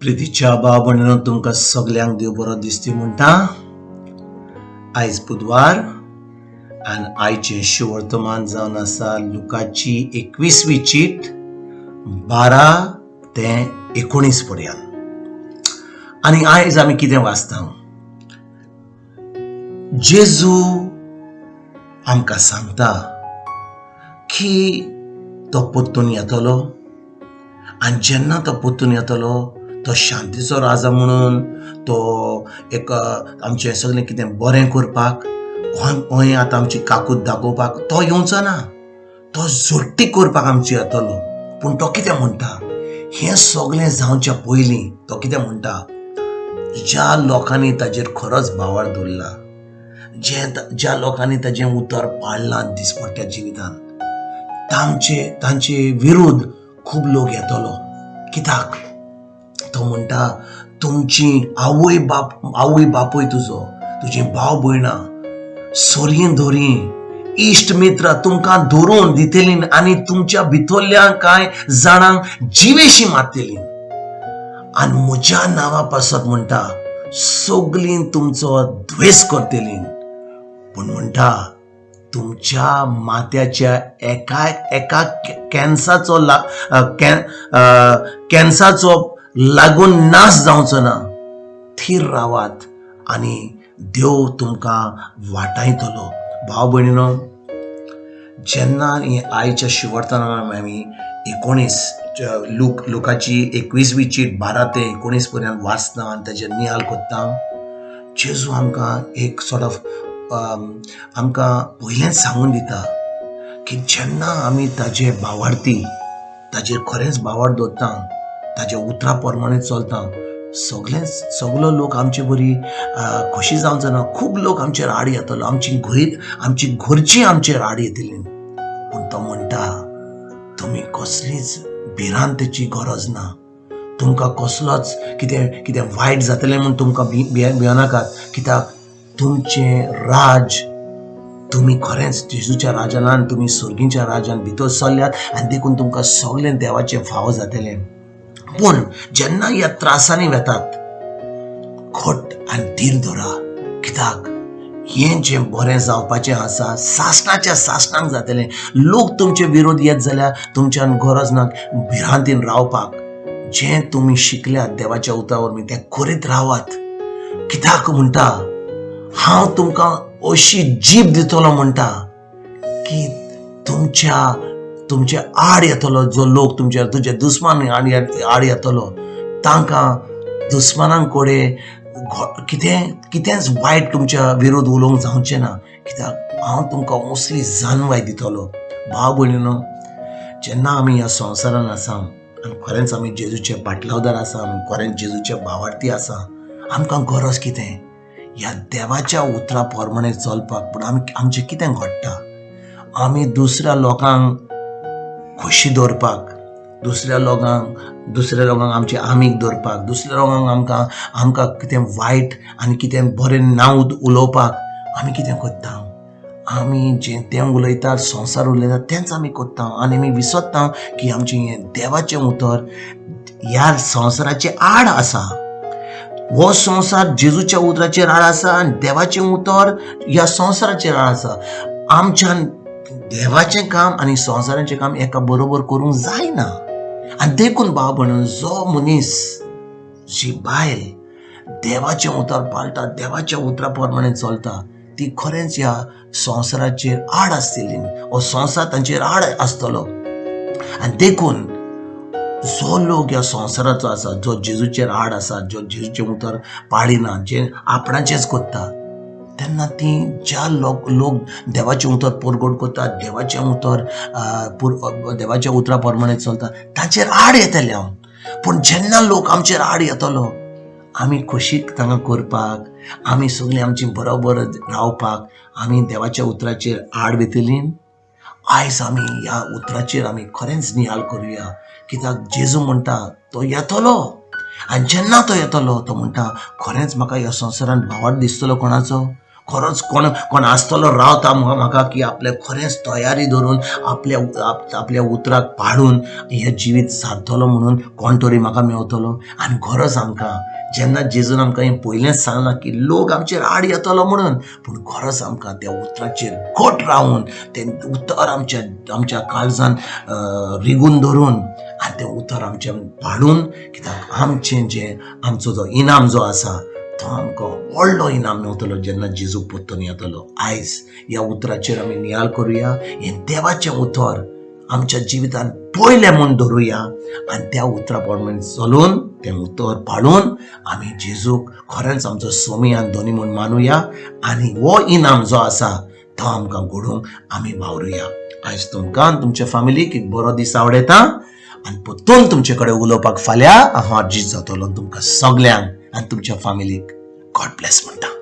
प्रितीच्या भाव भयणीनो, तुमकां सगल्यांक देव बरो दिसती म्हणटा. आयज बुधवार आनी आयचें शुवर्तमान जावन आसा लुकाची 21वी चीट, 12 ते 19 पर्यंत. आनी आयज आमी कितें वाचता? जेजू आमकां सांगता की तो परतून येतलो आनी जेन्ना तो परतून येतलो, तो शांतीचो राजा म्हणून, तो एक आमचें सगळें कितें बरें करपाक हय, आतां आमची काकूत दाखोवपाक तो येवचो ना. तो जोडटी करपाक आमची येतलो. पूण तो कितें म्हणटा? हें सगळें जावच्या पयलीं तो कितें म्हणटा? ज्या लोकांनी ताजेर खरोच भावार्थ दवरला, जे ज्या लोकांनी ताजें उतर पाळलां दिसपट्ट्या जिवितान, तांचे तांचे विरुद्ध खूब लोक येतलो. कित्याक तो म्हणटा, तुमची आवय बाप, आवय बापूय तुजो, तुजी भाव भयणां, सोरयीं धोरी, इश्ट मित्र तुमकां धरून दितलीं आनी तुमच्या भितरल्या कांय जाणांक जिवेशी मारतली. आनी म्हज्या नांवा पासत म्हणटा, सगळीं तुमचो द्वेस करतली. पूण म्हणटा, तुमच्या माथ्याच्या एका एका कॅन्साचो कॅन्साचो लागून नाश जावचो ना. थीर रावात आनी देव तुमकां वाटायतलो. भाव भयणीनो, जेन्ना ही आयच्या शिवर्तनान आमी 19 लुकाची 21वी चीट 12 ते 19 पर्यंत वाचता आनी ताजेर नियाळ करता, जेजू आमकां एक सॉर्ट ऑफ आमकां पयलेंच सांगून दिता की जेन्ना आमी ताजे भावार्थी, ताजेर खरेंच भावार्थ दवरता, ताज्या उतरा प्रमाणे चलता, सगळेंच सगलो लोक आमचे बरी खोशी जावचो ना. खूब लोक आमचेर आड येतलो, आमची घरी, आमची घरचीं आमचेर आड येतली. पूण तो म्हणटा, तुमी कसलीच भिरांतेची गरज ना. तुमकां कसलोच कितें कितें वायट जातलें म्हूण तुमकां भियनाकात, कित्याक तुमचें राज, तुमी खरेंच जेजूच्या राजान, तुमी सर्गीच्या राजान भितर सरल्यात आनी देखून तुमकां सगळें देवाचें फावो जातलें. पूण जेन्ना ह्या त्रासांनी वेतात, घट आनी धीर धरा, कित्याक हें जें बरें जावपाचें आसा, सासणाच्या सासणाक जातलें. लोक तुमचे विरोध येत जाल्यार तुमच्यान गरज ना भिरांतीन रावपाक. जें तुमी शिकल्यात देवाच्या उतरा वरवीं, तें करीत रावात, कित्याक म्हणटा, हांव तुमकां अशी जीब दितलो म्हणटा की तुमच्या तुमचे आड येतलो जो लोक, तुमच्या तुजे दुस्मान आड येतलो, तांकां दुस्मानां कडेन कितें कितेंच वायट तुमच्या विरोध उलोवंक जावचें ना, कित्याक हांव तुमकां असली जानवाय दितलो. भाव भयणीनो, जेन्ना आमी ह्या संवसारान आसा आनी खरेंच आमी जेजूचे पाटलावदार आसा, आमी खरेंच जेजूचे भावार्थी आसा, आमकां गरज कितें? ह्या देवाच्या उतरा प्रमाणे चलपाक. पूण आमी आमचें कितें घडटा? आमी दुसऱ्या लोकांक खोशी दवरपाक, दुसऱ्या लोकांक आमचे आमीग दवरपाक, दुसऱ्या लोकांक आमकां आमकां कितें वायट आनी कितें बरें नांव उलोवपाक आमी कितें करता? आमी जें तें उलयतात, संवसार उलयतात, तेंच आमी करता आनी आमी विसरता की आमचें हें देवाचें उतर ह्या संवसाराचे आड आसा. हो संवसार जेजूच्या उतराचेर आड आसा आनी देवाचें उतर ह्या संवसाराचेर आड आसा. आमच्यान देवाचें काम आनी संवसाराचें काम एका बरोबर करूंक जायना. आनी देखून भाव भयण, जो मनीस, जी बायल देवाचें उतर पाळटा, देवाच्या उतरा प्रमाणे चलता, ती खरेंच ह्या संवसाराचेर आड आसतली. हो संवसार तांचेर आड आसतलो. आनी देखून जो लोक ह्या संवसाराचो आसा, जो जेजूचेर आड आसा, जो जेजूचें उतर पाळिना, जे आपणाचेंच करता, तेन्ना ती ज्या लोक लोक देवाचें उतर परगट करतात, देवाचें उतर देवाच्या उतरा प्रमाणे चलता, तांचेर आड येतले हांव. पूण जेन्ना लोक आमचेर आड येतलो, आमी खोशीक तांकां करपाक, आमी सगळीं आमची बरोबर रावपाक आमी देवाच्या उतराचेर आड वयतली. आयज आमी ह्या उतराचेर आमी खरेंच नियाळ करुया, कित्याक जेजू म्हणटा, तो येतलो आनी जेन्ना तो येतलो, तो म्हणटा, खरेंच म्हाका ह्या संवसारांत भावार्थ दिसतलो कोणाचो? खरोच कोण कोण आसतलो रावता म्हाका की आपले खरेंच तयारी धरून आपल्या आपल्या उतराक पाळून हें जिवीत सारतलो म्हणून कोण तरी म्हाका मेवतलो. आनी खरोच आमकां जेन्ना जेजून आमकां हें पयलेंच सांगलां की लोक आमचेर आड येतलो म्हणून, पूण खरोच आमकां त्या उतराचेर घट रावून तें उतर आमच्या आमच्या काळजान रिगून धरून आनी तें उतर आमचें पाळून, कित्याक आमचें जें आमचो जो इनाम जो आसा तो आमकां व्हडलो इनाम मेवतलो जेन्ना जेजू परतून येतलो. आयज ह्या उतराचेर आमी नियाळ करुया, हें देवाचें उतर आमच्या जिवितान पयलें म्हूण धरुया आनी त्या उतरा प्रमाणे चलून तें उतर पाळून आमी जेजूक खरेंच आमचो सोमी आनी धनी म्हूण मानुया आनी हो इनाम जो आसा तो आमकां घडोवंक आमी वावरुया. आयज तुमकां आनी तुमच्या फामिलीक एक बरो दीस आवडयता आनी परतून तुमचे कडेन उलोवपाक फाल्यां हांव अर्जीत जातलो. तुमकां सगल्यांक आनी तुमच्या फामिलीक गॉड ब्लेस म्हणटा.